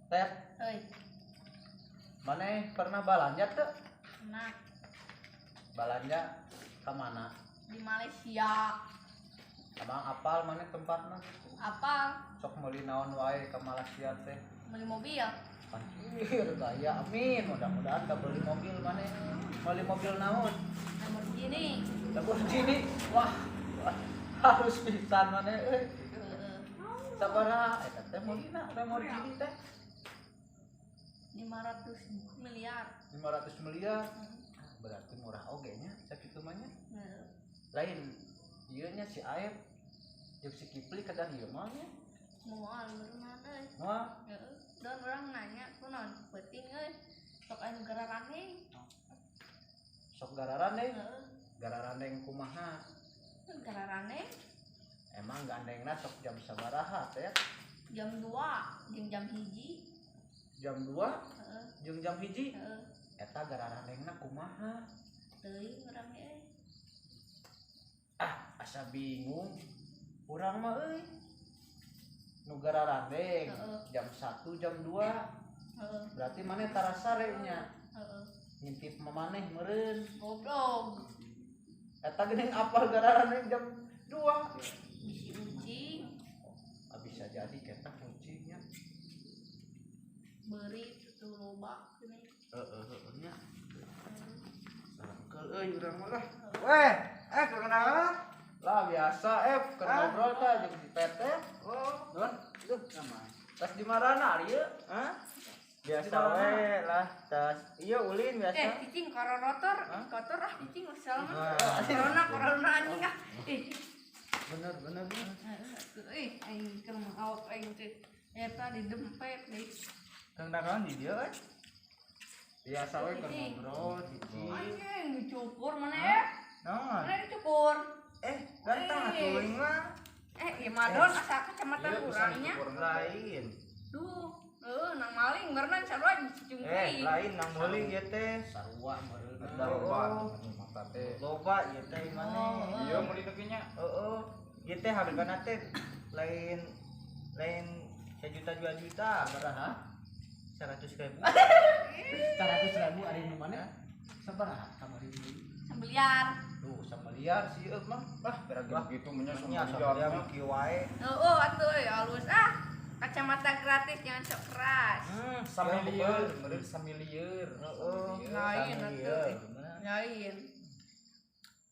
Teh, Heuy, maneh pernah balanja teu? Pernah. Balanja ka mana? Di Malaysia. Emang apal maneh tempatna? Apal. Sok meuli naon wae ka Malaysia teh? Beli mobil. Anjir, gaya, amin. Mudah-mudahan beli mobil maneh. Meuli mobil naon? Lamborghini. Lamborghini. Wah, wah, harus pisan maneh euy. Heeh. Sabaraha eta teh meulina Lamborghini teh? 500 miliar. 500 miliar. Berarti murah oge nya sakitu mah nya. Heeh. Lain ieu nya si Aep jeung si Kipli kadang ieu mah nya. Moal berenang euy. Moal. Heeh. Dan urang nanya kunaon peuting euy. Sok anu gararandeng. Sok gararandeng. Heeh. Gararandeng kumaha? Gararandeng. Emang gandengna sok jam sabaraha teh? Jam 2 jeung jam 1. Jam 2? Heeh. Jeung jam 1? Heeh. Eta gararandengna kumaha? Teuing urang ge. Ah, asa bingung. Urang mah euy. Nu gararandeng jam 1, jam 2. Heeh. Berarti maneh tara sare nya. Heeh. Ngintip maneh meureun. Goblok. Eta geuning apal gararandeng jam 2. Bisi ucing. Ah, bisa jadi eta kucingnya. Beurit tuh loba geuning. Heeh heeh nya. Sarengkeul euy urang mah lah. Weh, kenalan? Lah biasa keur ngobrol tah jeung si PT. Oh, Nuhun. duh sama. Tas di marana ieu? Hah? Biasa we lah, tas. Iya ulin biasa. Cicing kororotor, kotor ah cicing salah. Corona corona anjing ah. Ih. Bener bener. Ih, aing keur awak aing teh eta didempet deui. Kang dagang di dieu euy. Biasa we keur ngobrol cicing. Anjing dicukur mana ya? Naon? Mana dicukur? Ganteng atuh aing mah. Ieu mah don asa kacamata urangnya. Lain. Duh, nang maling berenang sarua dicicung deui. Lain nang meuli ieu teh. Sarua meureun. Loba mata teh. Loba ieu teh maneh. Iya meuli nu nya. Heeh. Ieu teh hargana teh lain lain 1 juta 2 juta. Sabaraha? 100.000. 100.000 ari nu maneh? Sabaraha kamari meuli? Semiliar. Duh, semiliar sih ieu mah. Bah, berarti begitu nya semiliar kieu wae. Heeh, atuh euy halus ah. Kacamata gratis jangan sok keras. Samiliar, meureun samiliar. Heeh, lain atuh. Lain.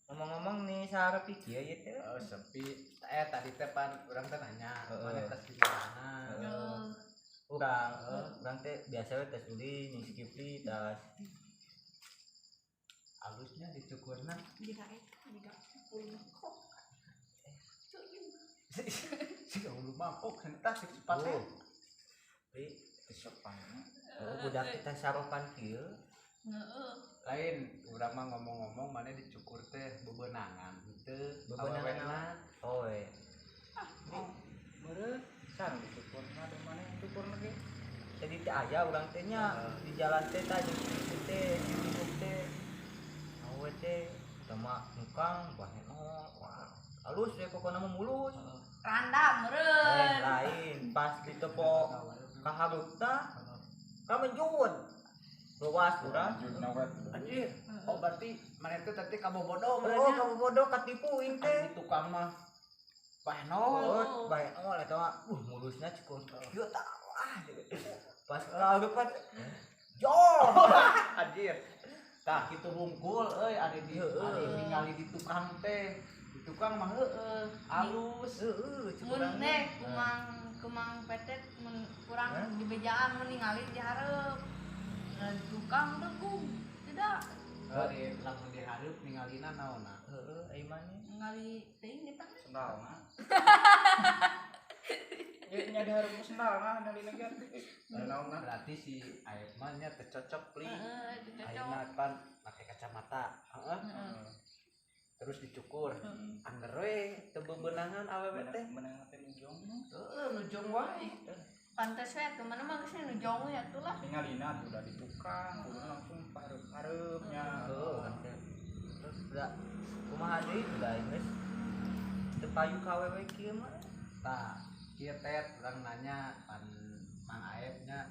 Ngomong-ngomong nih saharep ieu ieu teh. Oh, sepi. Tadi teh pan urang teh nanya, maneh tas di mana? Urang, urang teh biasa we tas ulin, jeung si Kipli tas. Alusnya dicukurna. Jika eta, jika cukur mangkok. Si ulu mangkok hentah si sepatu. Ri, Disopan. oh, budak kita saropan kieu. Heeh. Lain, urang mah ngomong-ngomong maneh dicukur teh bebenangan henteu. Bebenangan. Oh, we. Meureun sareng dicukurna teh maneh cukurna ge. Jadi teh aya urang teh nya di jalan teh tah jeung si teh, si Kipli teh. Awe teh sama nukang bahenol. Wah, halus we pokona mah mulus. Randa meureun. Lain pas ditepo ka hareup tah kamenjun. Luas urang. Anjir. Oh, berarti maneh teh tadi kabobodo meureun. Oh, kabobodo katipu aing teh. Di tukang mah bahenol. Oh, bahenol eta mah. Mulusna cukup. Kieu tah. Wah. Pas ka hareup jor. Anjir. Tah kitu hungkul euy ari di ari ningali di tukang teh. Di tukang mah heueuh alus. Heueuh, mun teh kumang petet mun kurang di bejaan mun ningali di hareup. Nah, di tukang degung. Tidak. Ari lamun di hareup ningalina naonna? Heueuh, ai maneh ningali teuing eta. Sendalna. Ieu nya di hareup sendalna ningalina ge. Naonna? Berarti si Aep mah nya teu cocok pli. Heeh, teu cocok. Ayeuna pan make kacamata. Heeh. Terus dicukur. Angger we teu bebenangan awewe teh. Bebenangan teh nujong. Heeh, nujong wae. Pantes we atuh mana mah geus nujong we atuh lah. Ningalina tuh udah di tukang, udah langsung hareup-hareup nya. Heeh, terus da kumaha deui da geus teu payu ka awewe kieu mah. Tah, kieu teh urang nanya pan Mang Aep nya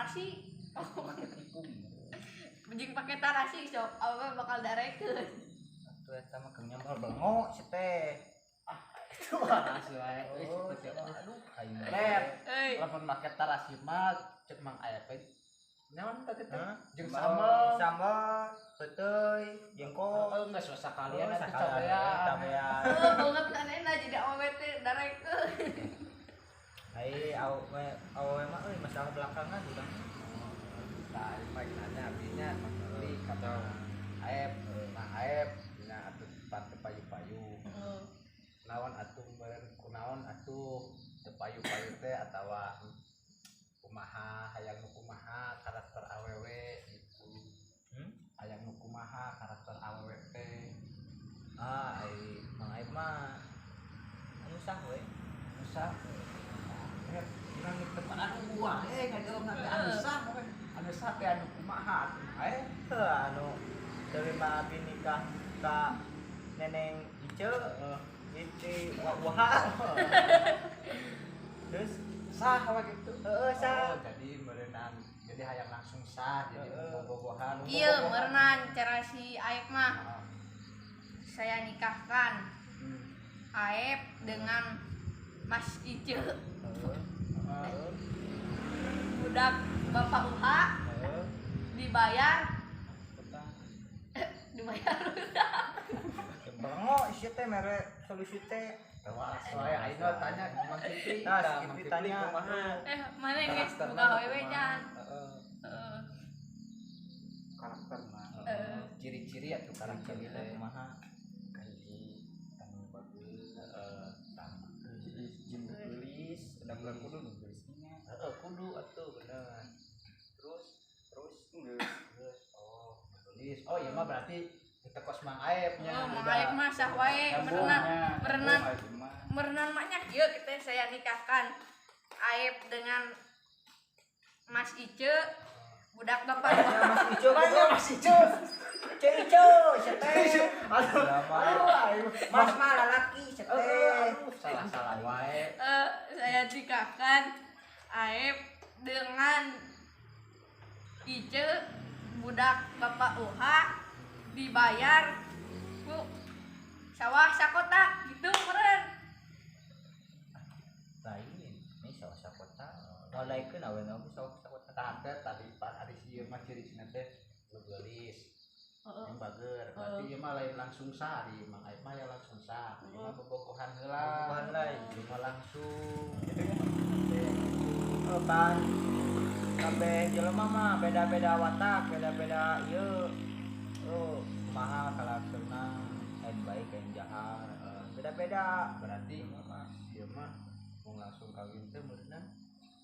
tarasi. Make tipung. Jeung pake tarasi sok awewe bakal darekeun. Atuh eta mah keur nyambel bengo si teh. Tarasi wae. Oh, aduh aing. Let. Euy. Lamun make tarasi mah cek Mang Aep we. Naon tadi teh? Hah? Jeung sambel. Sambel, peuteuy, jengkol. Oh, enggak susah kalian Oh, atuh sakalian, cabean. cabean. Heuh, banget anehna jadi awewe teh darekeun. Ai awewe awewe mah euy masalah belakangan urang. Tah, ieu mah nanya abinya Mang Kipli ka Mang Aep, Mang Aep nya atuh pan teu payu-payu. Heeh. Naon atuh meureun kunaon atuh teu payu-payu teh atawa kumaha hayang nu kumaha karakter awewe gitu. Hmm? Hayang nu kumaha karakter awewe teh. Ah, ai Mang Aep mah anu sah we. Nu sah. Eh, urang nu teu anu wae ngajawabna teh anu sah we. Anu sah teh anu kumaha atuh ae. Heuh anu terima abi nikah ka Neneng Ice itu wah. Terus Sah we gitu. heeh sah. Oh, jadi meureunan jadi hayang langsung sah jadi Heeh. bobogohan. Ieu meureunan cara si Aep mah. Heeh. Saya nikahkan Aep dengan Mas Ice, Heeh. Heeh. budak Bapak Uha Heeh. dibayar Utang. dibayar Bengo ieu teh mere solusi teh. Tawas wae ayeuna tanya Mang Kipli. Nah, Tah, si Mang Kipli Kipli tanya. kumaha? Mana geus Karakterna boga awewe kumaha? jan. Heeh. Heeh. Karakter mah Heeh. Ciri-ciri atuh karakter Ciri teh. kumaha? kahiji tanggung bagus. Heeh, tah. Hiji jeung geulis, da bulan kudu nu geulis nya. Heeh, kudu atuh bener. Terus terus geus Terus oh, geulis. Oh, ieu mah berarti kita kos Mang Aep nya. Oh, Mang Aep mah sah wae meureunan meureunan meureunan mah nya kieu kita saya nikahkan Aep dengan Mas Ice budak Bapak Uha. Mas Ico Tanya Mas Ice. Ico Ico ieu teh. Aduh, aduh, aduh. Mas mah lalaki ieu teh. Aduh, salah-salah wae. Saya nikahkan Aep dengan Ice budak Bapak Uha dibayar ku sawah sakotak gitu meureun. Lain, ini sawah sakota. Ngalaikeun aweuna oge sawah sakota. Tah teh tadi pan ari si ieu mah ciri-cirina teh nu geulis. Heeh. Yang bager. Berarti ieu mah lain langsung sah di Mang Aep mah ya langsung sah. Ieu mah bobogohan heula. Bobogohan lain. Ieu mah langsung. Oh, kan kabeh jelema mah beda-beda watak, beda-beda ieu. Oh, kumaha karakterna, lain baik lain jahat. Beda-beda. Berarti Mah. ieu mah mau langsung kawin teh meureunna.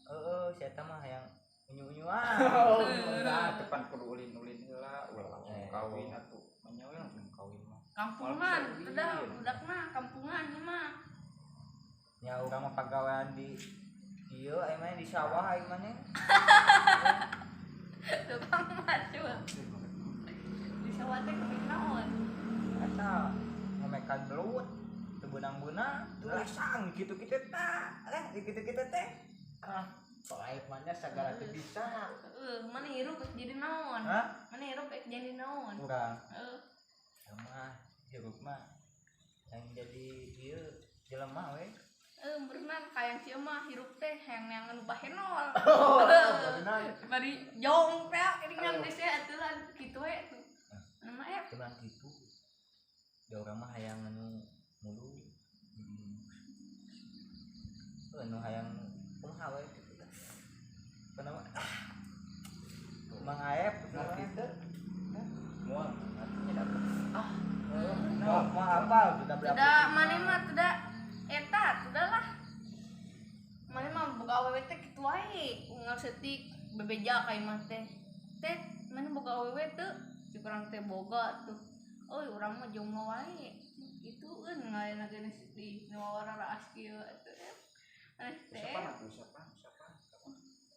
Heeh, si eta mah hayang unyu-unyuan. Oh, Nah, depan kudu ulin-ulin heula, ulah langsung Eh. kawin atuh. Manya we langsung kawin mah. Kampungan, udah budakna kampungan ieu mah. Nya urang mah pagawean di ieu aing mah di sawah aing mah nya. Tukang macul. Di sawah teh kebek naon? Eta ngomekan belut teu beunang-beunang, teu lasang kitu-kitu tah. Eh, kitu-kitu teh. Ah, Pak Aep mah nya sagala teu bisa. Heeh, mana hirup rek jadi naon? Hah? Mana hirup rek jadi naon? Urang Heeh. mah hirup mah yang jadi ieu jelema we. Berenang kayang si mah hirup teh hayang neangan nu bahenol. Oh, bener. Bari jong teh geuningan geus teh atuh kitu we tuh. Mana mah Aep? Cuman gitu. Da urang mah hayang anu mulu. Anu hayang kumaha we kitu tah. Kenapa? Mang Aep Ngerti teu? Moal artinya dapet. Ah, mau mau apa udah berapa? Tidak, mana mah tidak eta, tidak lah. Mana mah boga awewe teh kitu wae, unggal setik bebeja ka imah teh. Teh, mana boga awewe teu? Si urang teh boga tuh. Euy, urang mah jomblo wae. Itu eun ngayeuna geus di nu wawara kieu atuh. Aneh teh. Usapan atuh, usapan, usapan.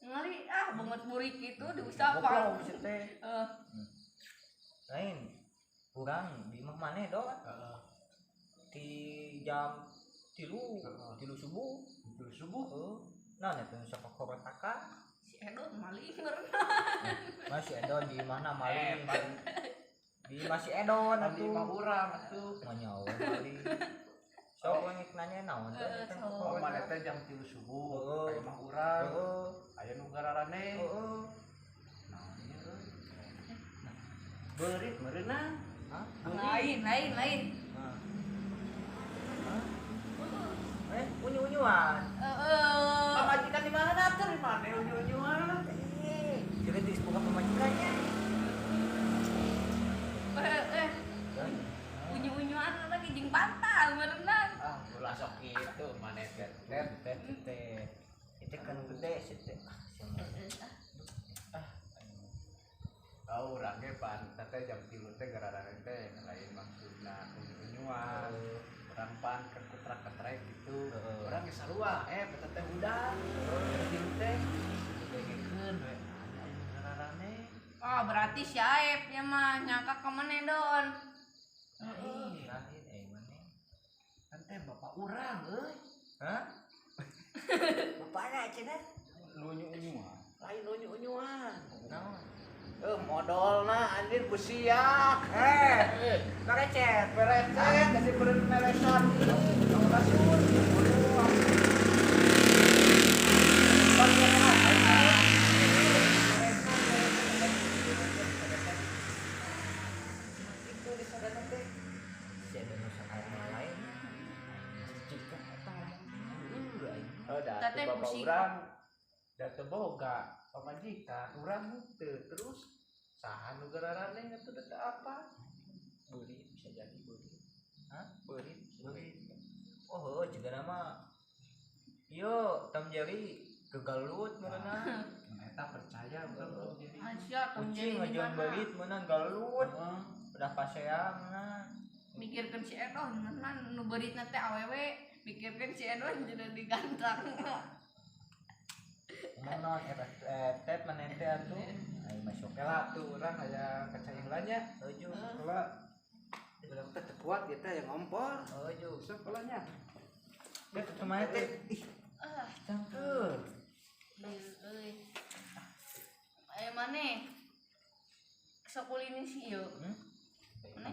Ngali ah banget burik gitu diusapan. Goblok si teh. Eh, Lain urang di imah maneh do Heeh. di jam 3 Heeh. 3 subuh. Tilu subuh. Heeh. Nah, eta nu sakokorotaka. Si Edon maling meureun. Masih Edon di mana maling? Di masih Edon atuh. Di imah urang atuh. Manya we maling. Sok we nanya naon teh? Oh, maneh teh jam 3 subuh ka imah urang. Aya nu gararane. Heeh. Naon ieu euy? Beurit meureunang. Hah? Lain, lain, lain. Eh, unyu-unyuan. Heeh. Pamajikan di mana tuh? Di mana unyu-unyuan? Jadi di sekolah pamajikannya. Unyu-unyuan lagi jeung bantal meureunang. Ah, ulah sok kitu maneh teh. Teh teh. Itu kan gede sih teh. Ah. Oh, urang ge pan teh jam 3 teh gararane teh lain maksudna unyu-unyuan. Urang pan keur kutrak-ketrek gitu. Urang geus sarua, eta teh udah. Tilu teh didengekeun we. Aya gararane. Oh, berarti si Aep nya mah nyangka ka maneh Don. Lain maneh. Kan teh bapak urang euy. Hah? Bapakna cenah Nu unyu-unyuan. Lain unyu-unyuan. Naon? Modolna anjir busiak. Perecet, perecet jadi beureun melesan. Naon rasul. Itu di sadana teh. Si ada nu sakaya lain. Cika eta ngomong. Oh, da bapak urang da teu boga pamajikan urang teu terus saha nu gararane atuh da teu apa. Beurit bisa jadi beurit. Hah? Beurit. Beurit. Oh, heuh cigana mah. Ieu Tom Jerry kegalut meureunna. Eta percaya urang Tom Jerry. Asya Tom Jerry Kucing di aja mana? beurit meunang galut. Udah paseang meunan. Mikirkeun si Edon meureunna nu beuritna teh awewe, mikirkeun si Edon jadi digantang. Ngomong naon teh maneh teh atuh. Aing mah sok Lah tuh urang aya kacaing nya. Heuju. Heula urang teh teu kuat ieu teh aya ngompol. Heuju. Sok heula nya. Teh kumaha teh? Ih, Ah, cangkeul. euy. Ayo maneh. Sok ulin si ieu. Maneh?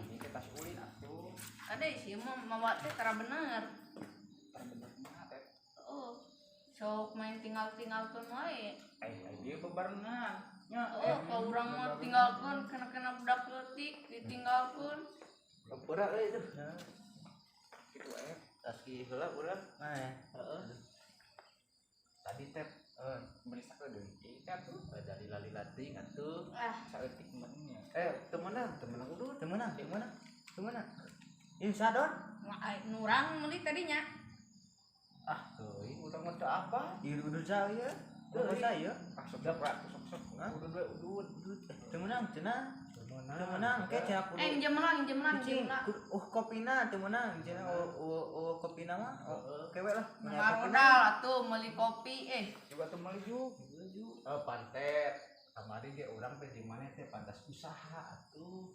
Ini kita ulin atuh. Ada sih mah mawa teh tara bener. Tara bener mah teh. Oh. Sok main tinggal-tinggalkeun wae. Dia bebarengan. Nya, Oh, kalau urang mah tinggalkeun kena-kena budak leutik ditinggalkeun. Lampura euy tuh. Nah, Kitu eh. Tas ki heula urang. mah. Heeh. Tadi teh Beli sakedeung kita tuh. dari lali-lating atuh. Ah, Saeutik meureunnya. Temenan, temenan udut. Teu meunang, teu meunang. Teu meunang. Ieu sadon? nu urang meuli tadinya. Ah, teuing urang mah teu apa. Ieu udut saya. Udut saya. Ah, sok sok sok sok. Hah? Udut we udut. Teu meunang cenah. Temenan. Teu meunang ke cenah kudu. Jemelang, jemelang, Cing, jemelang. kopina teu meunang cenah kopina mah. Oke we lah. Ngarodal atuh meuli kopi Coba tuh meuli juk. Oh, pantet. Kamari ge urang teh di mana teh pantas usaha atuh.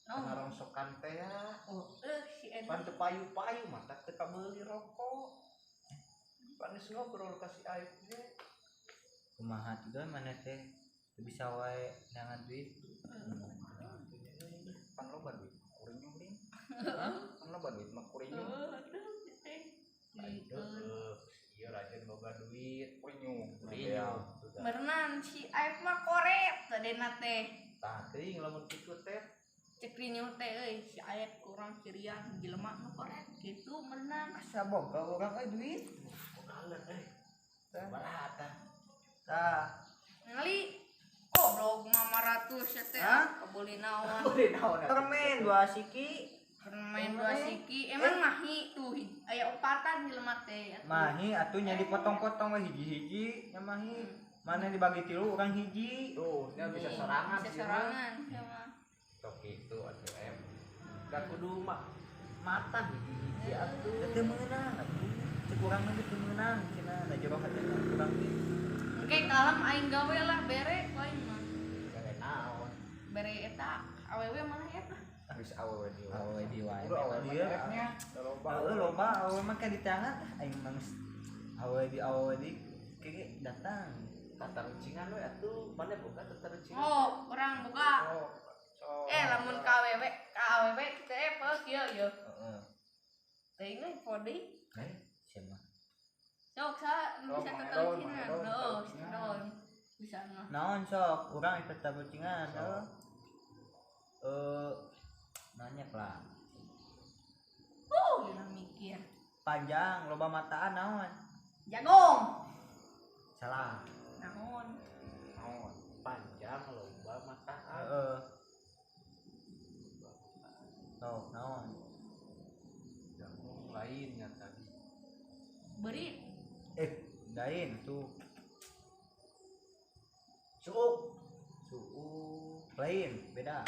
Naon? Ngarongsokan teh ya. Oh, si Edon. Pan teu payu-payu mah teu kabeuli rokok. Panis ngobrol ka si Aip ge. Kumaha tuh Don maneh teh teu bisa wae neangan duit. Pan loba duit kurinyung ding. Pan loba duit mah kurinyung. Aduh, teh. Aduh, ieu rajin boga duit. Kurinyung. Kurinyung. Berenang si Aep mah koret tadena teh. Tah teuing lamun kitu teh. Cek rinyuh teh euy si Aep kurang cirian jelema nu koret kitu merenang. Asa boga urang euy duit. Bogalan euy. Tah. Sabaraha tah? Tah. Ngali goblok 500 ya teh Hah? kabeuli naon. Beli naon atuh? Permen dua siki. Permen dua siki emang mahi tuh aya opatan jelema teh. Atuh. Mahi atuh nya dipotong-potong we hiji-hiji nya mahi. Mana dibagi tilu urang hiji. Tuh, nya bisa sorangan Bisa sih mah. sorangan ya mah. Tok kitu atuh em. Da kudu mah mata hiji-hiji atuh. Da teu meunang atuh. Cek urang mah teu meunang cenah da jero hatena urang ge. Engke kalem aing gawe lah bere ku aing mah. Bere naon? Bere eta awewe mana eta? Geus awewe di wae. Awewe di wae. Udah awewe Iya. nya. Da loba. Heeh loba awewe mah ka di tangan aing mah geus awewe di kege datang. Tatarucingan we atuh, mana boga tatarucingan? Oh, urang boga. Oh, so. Eh, lamun ka awewe, ka awewe kitu poe kieu yeuh. Heeh. Teuing euy poe deui. Eh, siapa? Sok sa nu Oh, bisa Mang Eron, tatarucingan. Mang Eron, Heuh, tatarucingan. Eron. Bisa mah. Naon sok, urang ikut tatarucingan, heuh. Eh, nanya lah. Urang mikir. Panjang, loba mataan naon? Jagong. Salah. Naon? Naon? Panjang loba mataan. Heeh. Sok, naon? Jagung lainnya tadi. Beurit. Eh, lain tuh. Suuk. Suuk lain, beda.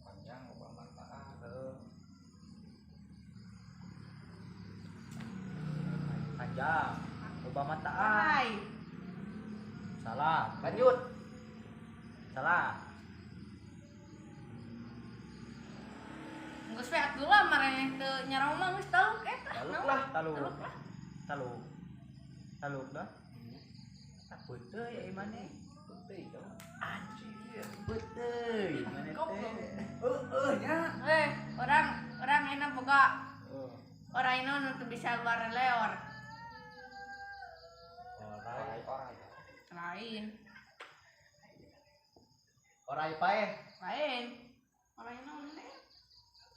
Panjang loba mataan. Heeh. Panjang, loba mataan. Hai. Salah. Lanjut. Salah. Geus we atuh lah maraneh teu nyarau mah geus taluk eta. Taluk lah. Taluk. Taluk lah. Taluk. Taluk dah. Ah, beuteuy ya imane. Putih dong. Anjir. Beuteuy imane teh. Goblok. Heeh nya. Eh, orang enak boga. Heeh. Orang ini nu teu bisa luar leor. Orai. Orai. Lain. Orai paeh. Lain. Orang ini naon teh?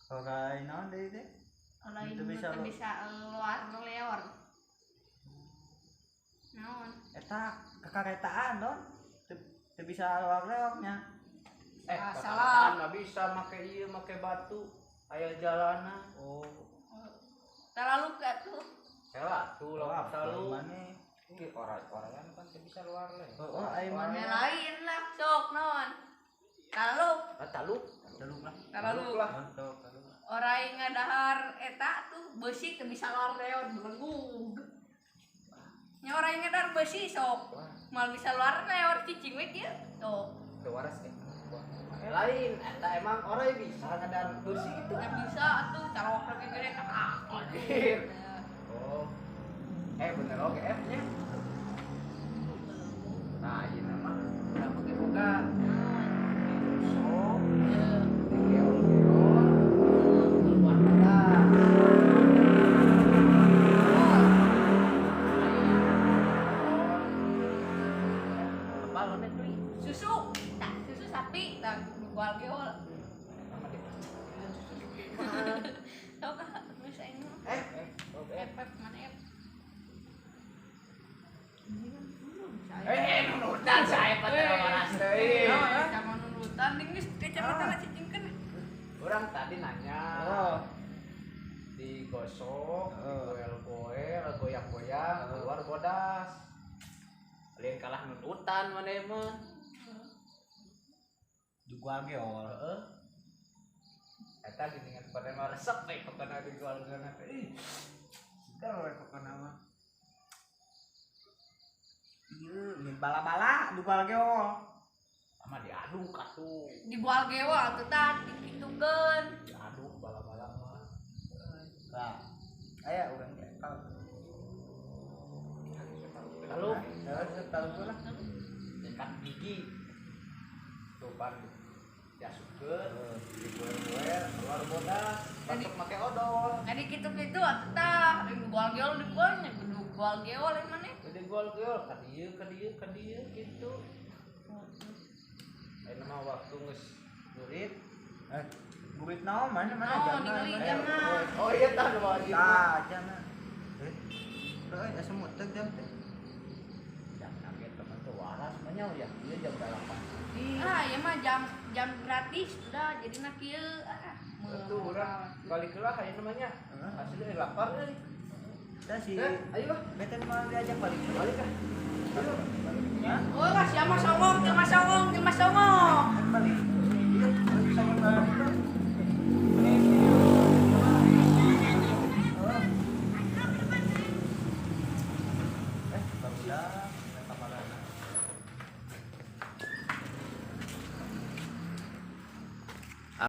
Orai naon deui teh? Orang Teu ini bisa teu lu- bisa luar leor. Naon? Eta kekaretaan don. Teu teu bisa leor-leornya. Eh, Ah, salah. salah. Nggak bisa make ieu make batu. Aya jalana. Oh. Terlalu ka tuh. Salah tuh lawan salu. Imane. Ini orai-oraian kan teu bisa luar le. Oh, ai mane. Yang lain lah sok naon. Taluk, Ah, taluk. Taluk lah. taluk. lah. Mantap, taluk. Orai ngadahar eta tuh besi teu bisa luar leor belenggu. Nya orai ngadahar besi sok. Wah, Mal bisa luar leor cicing we kieu. Tuh. teu waras eh. Wah, Lain, eta emang orai bisa ngadar besi gitu. Nggak bisa tuh carok lagi gede ah. Anjir. Oh. Eh bener oke F nya. Nah, ieu nama urang make boga. Sok, digeol-geol, keluar bodas. Apa lo deui? Susu, tak susu sapi, tak gual geol. Sama di Tau kah bisa ini? Eh, Eh, oh, F F mana F? eh, nunutan saya pada waras deui. Sama nunutan geus kacamata lah cicingkeun. Orang tadi nanya Oh. digosok, Heeh. digoel-goel, goyang-goyang, keluar bodas. Lain kalah nunutan mana mah. Juga geol. Heeh. Eta geuningan pada mah resep we pokona digoel-goel teh. Ih. Seger we pokona mah. Ieu min bala-bala dugal geol. Sama diaduk atuh. Di gual geol atuh tah dikitukeun. Diaduk bala-bala mah. Lah. Aya urang ge kalau. Taluk, Heeh, taluk lah. nyekat gigi. Tuh pan diasupkeun, digoel-goel, keluar bodas, masuk make odol. Jadi kitu-kitu atuh tah di gual geol di gualnya kudu gual geol yang mana? Gede gol-gol ka dieu ka dieu ka dieu gitu. Ayeuna mah waktu geus nurit. Eh, burit naon mana mana Naon, jamna, ningali mana? jamna. Oh iya tah nu bawa ieu. Tah, jamna. Eh. Euy, asa mutek jam teh. Jam kaget teman tuh waras mah nya ya. Ieu jam 8. Ah, ieu mah jam jam gratis udah jadi na kieu ah. Atuh urang balik heula ayeuna mah nya. Heeh. Asli euy lapar euy. Tah si Eh, ayo ah. Beten mah diajak balik. Balik ah. Ayo. Hah? Oh, lah siapa songong, jelema songong, jelema songong. Kan balik. Iya, bisa balik. Eh, barudak.